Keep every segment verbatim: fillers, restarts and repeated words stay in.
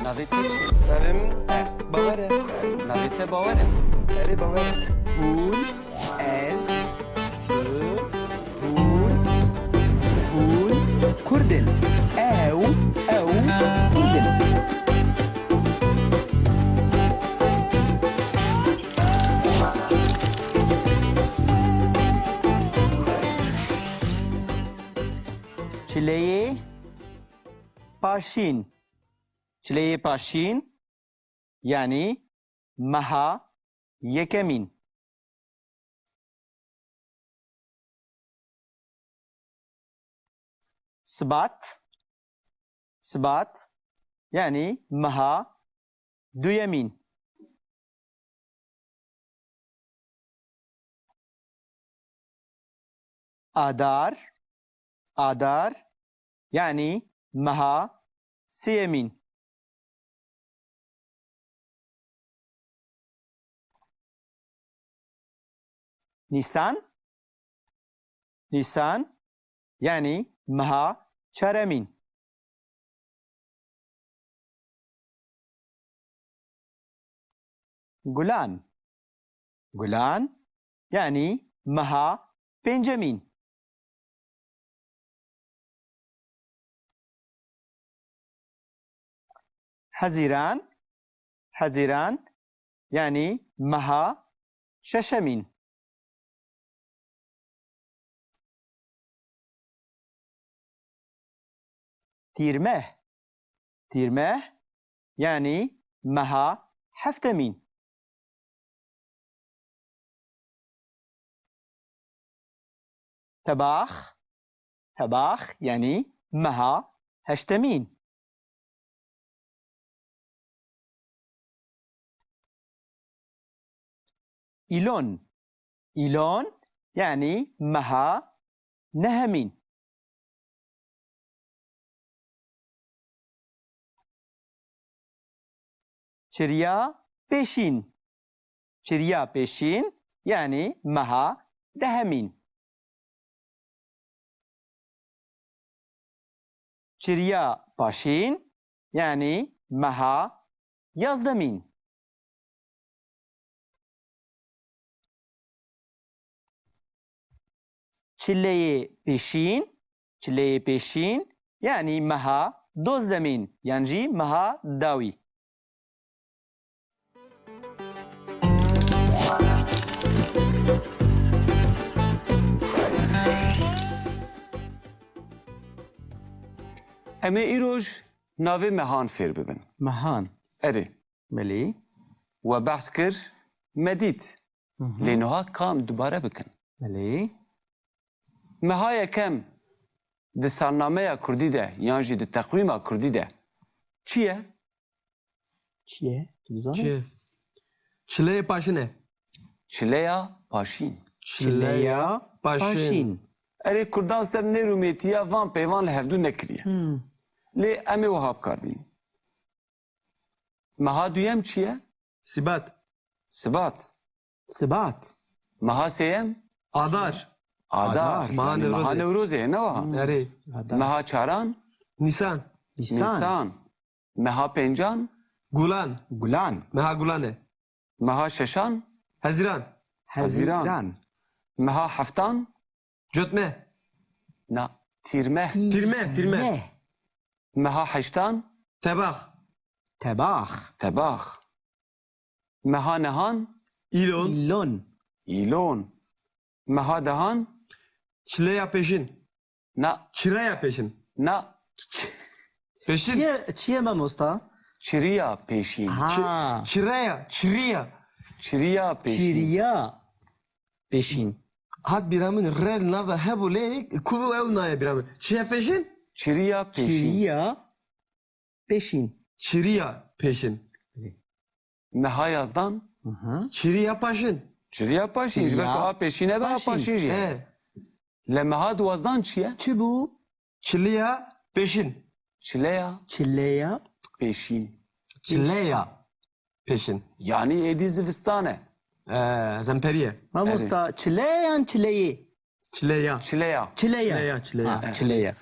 Navê te çi? Navê min Bawer e. Navê te Bawer e? Erê, Bawer e. Hûn, ez, tu, hûn, hûn Kurd in. Ew, ew Kurd in. Çileyê paşîn. Çileyê paşîn, yanî meha yekemîn. Sibat, sibat, yanî meha duyemîn. Adar, adar, yanî meha sêyemîn. Nîsan, nîsan, yanî meha çaremîn. Gulan, gulan, yanî meha pêncemîn. Hezîran, hezîran, yanî meha şeşemîn. Tîrmeh, tîrmeh, yanî meha heftemîn. Tebax, tebax, yanî meha heştemîn. Îlon, îlon, yanî meha nehemîn. Çiriya pêşîn. Çiriya pêşîn, yanî meha dehemîn. Çiriya paşîn, yanî meha yazdemîn. Çileyê pêşîn, çileyê pêşîn, yanî meha dozdemîn, yan jî meha dawî. Em ê îroj navê mehan fêr bibin. Mehan. Erê. Belê. We behs kir, me dît. Hı hı. Lê niha ka em dubare bikin. Belê. Meha yekem di salnameya kurdî de yan jî di teqwîma kurdî de çi ye? Çi ye? Tu dizanî? Çi ye? Çileyê paşîn e. Çileya paşîn. Çileya paşîn. Erê, kurdan ser nêrûmêtiya van peyvan li hevdû nekiriye. Hmm. Lê em ê wiha bi kar bînin. Meha duyem çi ye? Sibat. Sibat. Sibat. Meha sêyem? Adar. Adar. Adar. Meha Yanî Newrozê. Meha Newrozê ye, ne wiha? Hmm. Erê. Adar. Meha çaran? Nîsan. Nîsan. Nîsan. Meha pêncan? Gulan. Gulan. Meha Gulan e. Meha şeşan? Hezîran. Hezîran. Hezîran. Meha heftan? Cotme. Na, tîrmeh. Tîrmeh, tîrmeh. Tîrmeh. Meha heştan? Tebax. Tebax. Tebax. Meha nehan? Îlon. Îlon. Îlon. Meha dehan? Çileya pêşîn. Na. Çireya pêşîn. Na. Pêşîn. Çi ye, çi ye mamosta? Çiriya pêşîn. Ha. Çi-, çireya, çiriya. Çiriya pêşîn. Çiriya pêşîn. Hat bîra min re li nav de hebû lê ku bû ew naye bîra min. Çi ye pêşîn? Çiriya pêşîn. Çiriya pêşîn. Çiriya pêşîn. Meha yazdan? Hı hı. Çiriya paşîn. Çiriya paşîn. Ji ber Çiriya ku a pêşîn e, be a paşîn. Paşîn jî. He. Lê meha duwazdan çi ye? Çi bû? Çiliya pêşîn. Çileya? Çileya? Pêşîn. Çileya pêşîn. Yanî êdî zivistan e. Ee, zemperî ye. Mamosta, Erê. Çile yan çileyê? Çileya. Çileya. Çileya. Çileya, çileya. Ha, Evet. Çileya.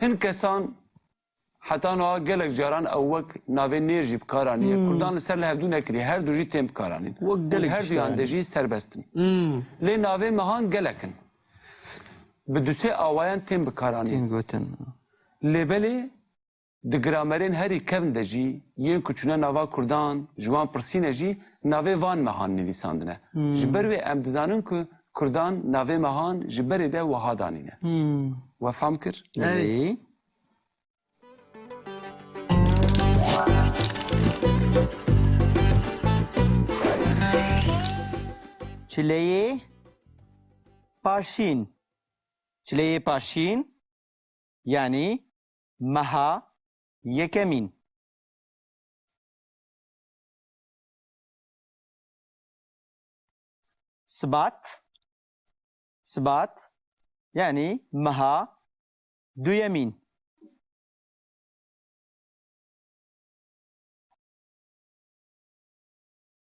Hin kesan heta niha gelek caran ew wek navê nêr jî bi kar aniye. Hmm. Kurdan li ser li hevdû nekiriye. Her du jî tên bi kar anîn. Wek gelek Û her duyan de jî serbest in. Hmm. Lê navê mehan gelek in. Bi du sê awayan tên bi kar anîn. Tên gotin. Lê belê di gramerên herî kevn de jî yên ku çûne nava kurdan, ji wan pirsîne jî navê van mehan nivîsandine. Hmm. Ji ber wê em dizanin ku kurdan navê mehan ji berê de wiha danîne. Hmm. We fam kir? Erê. Çileyê paşîn. Çileyê paşîn, yanî meha yekemîn. Sibat, sibat, yanî meha duyemîn.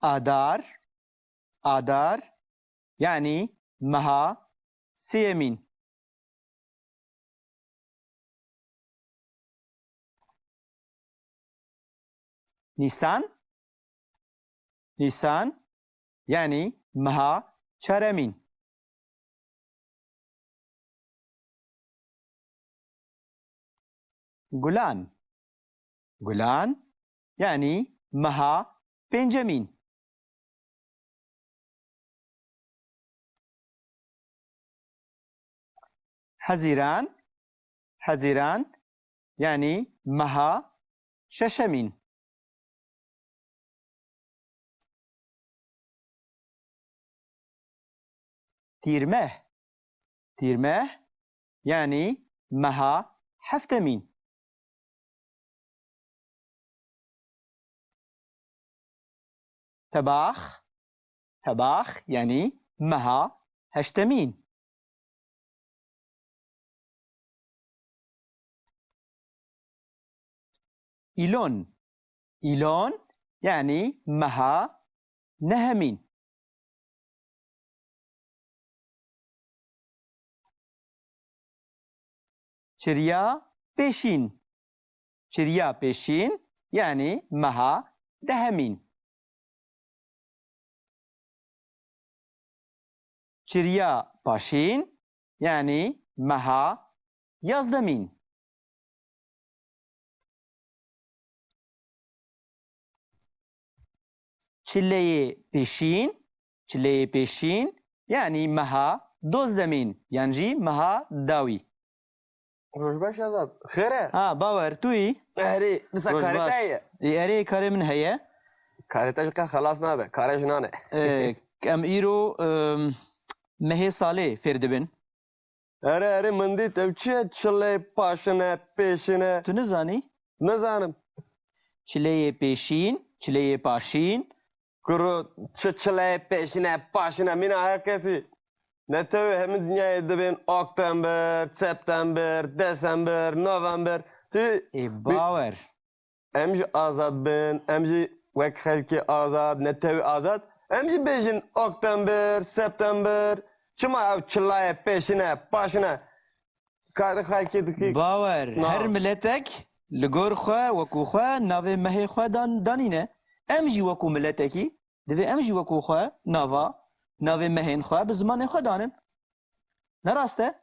Adar, adar, yanî meha sêyemîn. Nîsan, nîsan, yanî meha çaremîn. Gulan, gulan, yanî meha pêncemîn. Hezîran, hezîran, yanî meha şeşemîn. Tîrmeh, tîrmeh, yanî meha heftemîn. Tebax, tebax, yanî meha heştemîn. Îlon, îlon, yanî meha nehemîn. Çiriya pêşîn. Çiriya pêşîn, yanî meha dehemîn. Çiriya paşîn, yanî meha yazdemîn. Çileyê pêşîn, çileyê pêşîn, yanî meha dozdemîn, yan jî meha dawî. Roj baş Azad. Xêr e? Ha, Bawer, tu yî? Erê, disa Roj karê baş. Te ye? Ê, erê, karê min heye. Karê te ji qe xelas nabe, karê jinan e. Ê, em îro, em, mehê salê fêr dibin. Erê, erê, min dît, ew çi ye? Çilê paşin e, pêşin e. Tu nizanî? Nizanim. Çileyê pêşîn, çileyê paşîn. Kuro, çi çileyê pêşin e, paşin e, mîna her kesî. Netewê hemî dinyayê dibên Oktember, September, Desember, November. Ti Ê bi- bawer. Em jî azad bin, em jî wek xelkê azad, netewî azad, em jî bêjin Oktember, September. Çima ew çilayê pêşin e, paşin e? Karê xelkê dikî Bawer, na. Her miletek li gor xwe, wekû xwe, navê mehê xwe dan, danîne. Em jî wekû miletekî, divê em jî wekû xwe nava, navê mehên xwe bi zimanê xwe danin. Ne rast e?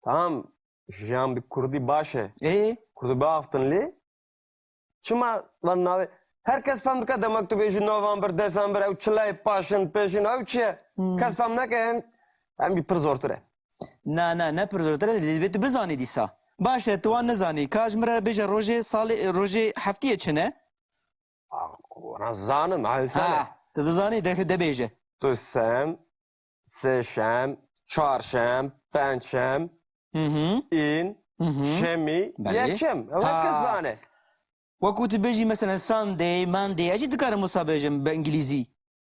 Tamam, jiyan bi kurdî baş e. Ê? Kurdî biaxiftin lê. Çima van navê? Her kes fem dike, demek tu bêjî November, Desember, ew çilayê paşin, pêşin, ew çi ye? Hmm. Kes fem neke, em, em jî pir zortir e. Na, na, ne pir zortir e, divê tu bizanî dîsa. Baş e, tu wan nizanî. Ka ji min re bêje rojê salê, rojê heftiyê çi ne? Ah, wana zanim, ha, sen. Ha, tu dizanî, de, de bêje. Tu sem, sêşem, çarşem, pençem, Hı hı. în, Hı hı. şemî, Belê. yekem. Ew her kes Ha. zane. Wekû tu bêjî, mesela, Sunday, Monday, ez jî dikarim wisa bêjim bi îngilîzî.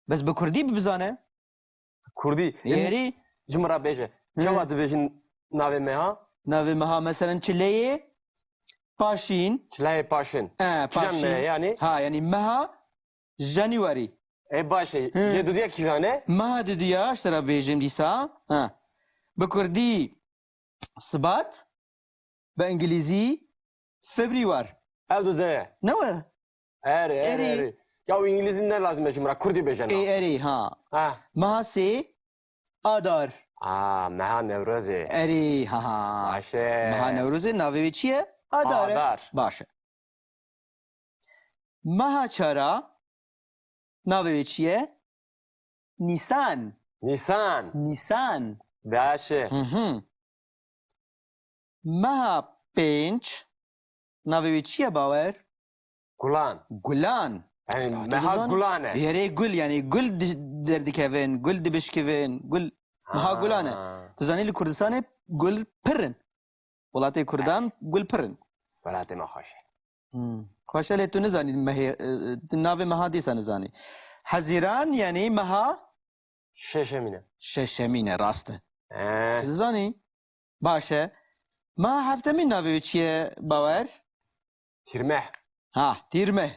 Bes bi kurdî bi bizane. Kurdî. Êrî. Ji min re bêje. Hı. Çawa dibêjin navê meha? Navê meha, mesela, çileyê paşîn. Çileyê paşin. E, Kîjan paşîn. Mehe yani? Ha, yani meha January. E, baş e. Hı. Yê dudiya kîjan e? Meha dudiya, ji te re bêjim dîsa. Ha. Bi kurdî sibat. Bi îngilîzî Febrîwar. Ev du de. Ne we? Erê, erê, Erê. erê. Ya û îngilîzî ne lazim e ji min re, kurdî bêje na. Ê, erê, ha. Ha. Meha sê Adar. Aa, meha Newrozê. Erê, ha, ha. Baş e. Meha Newrozê navê wê çi ye? Adar e. Adar. Baş e. Meha çara navê wê çi ye? Nîsan. Nîsan. Nîsan. Baş e. Hı hı. Meha pênc navê wê çi ye, Bawer? Gulan. Gulan. Yani Ya, tu meha dizanî? gulan e. Yerê gul, yani gul di-, derdikevin, gul dibişkivin, gul. Meha gulan e. Ha. Tu zanî li Kurdistanê gul pir in. Welatê Kurdan gul pir in. Welatê me xweş e. Hmm. Xweş e, lê tu nizanî mehê, e, e, tu navê meha dîsa nizanî. Hezîran, yani meha Şeşemîn e. Şeşemîn e, rast e. He. Tu dizanî? Baş e. Meha heftemîn navê wê çi ye, Bawer? Tîrmeh. Ha, tîrmeh.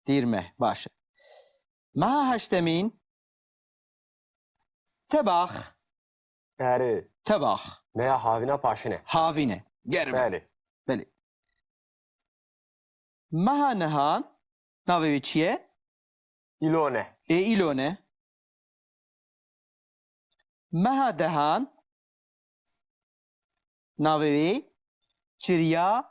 Tîrmeh, baş e. Meha heştemîn Tebax. Erê. Tebax. Meha havîna paşin e. Havîn e. Germ e. Belê. Belê. Meha nehan navê wê çi ye? Îlon e. Ê, îlon e. Meha dehan navê wê Çiriya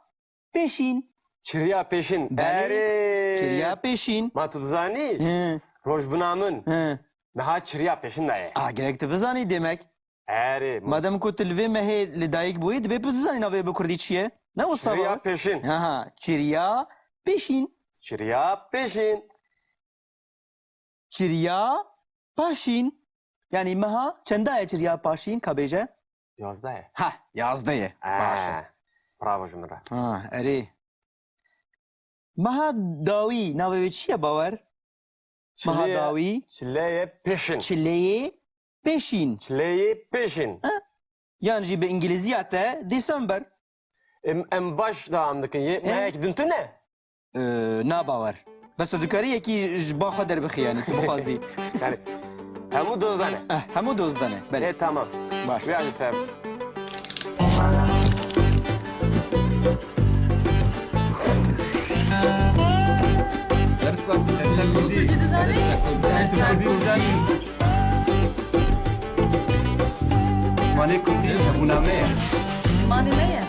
Pêşîn. Çiriya Pêşîn. Belê. Erê. Çiriya Pêşîn. Ma tu dizanî? He. Rojbina min. He. Meha Çiriya Pêşîn de ye. A, gerek tu bizanî demek. Erê. Madem ku tu li vê mehê li dayik bûyî, dibê tu bizanî navê bi kurdî çi ye? Ne wisa Çiriya baba? Pêşîn. Aha, Çiriya Pêşîn. Çiriya Pêşîn. Çiriya Paşîn. Yani meha çenda ye Çiriya Paşîn, ka bêje? Yazdeh ye. Ha, yazdeh ye. Ee, Baş e. Bravo ji min re. Ha, erê. Meha dawî, navê wê çi ye, Bawer? Meha Çilê-, dawî. Çileyê Pêşin. Çileyê Pêşîn. Çileyê Pêşin. Ha? Yan jî bi îngilîziya te December. Em, em baş dewam dikin. Yê, Em- mehek din tune? Ee, na, Bawer. Bes tu dikarî yekî ji ba xwe derbixî, yani, tu bixwazî. Yani, hemû dozdan e. Eh, hemû dozdan e, belê. E, tamam. Baş. Wî alî fem. Dersa Kurdî dizanî? Dersa Kurdî dizanî? Zimanê Kurdî hebûna me ye. Zimanê me ye.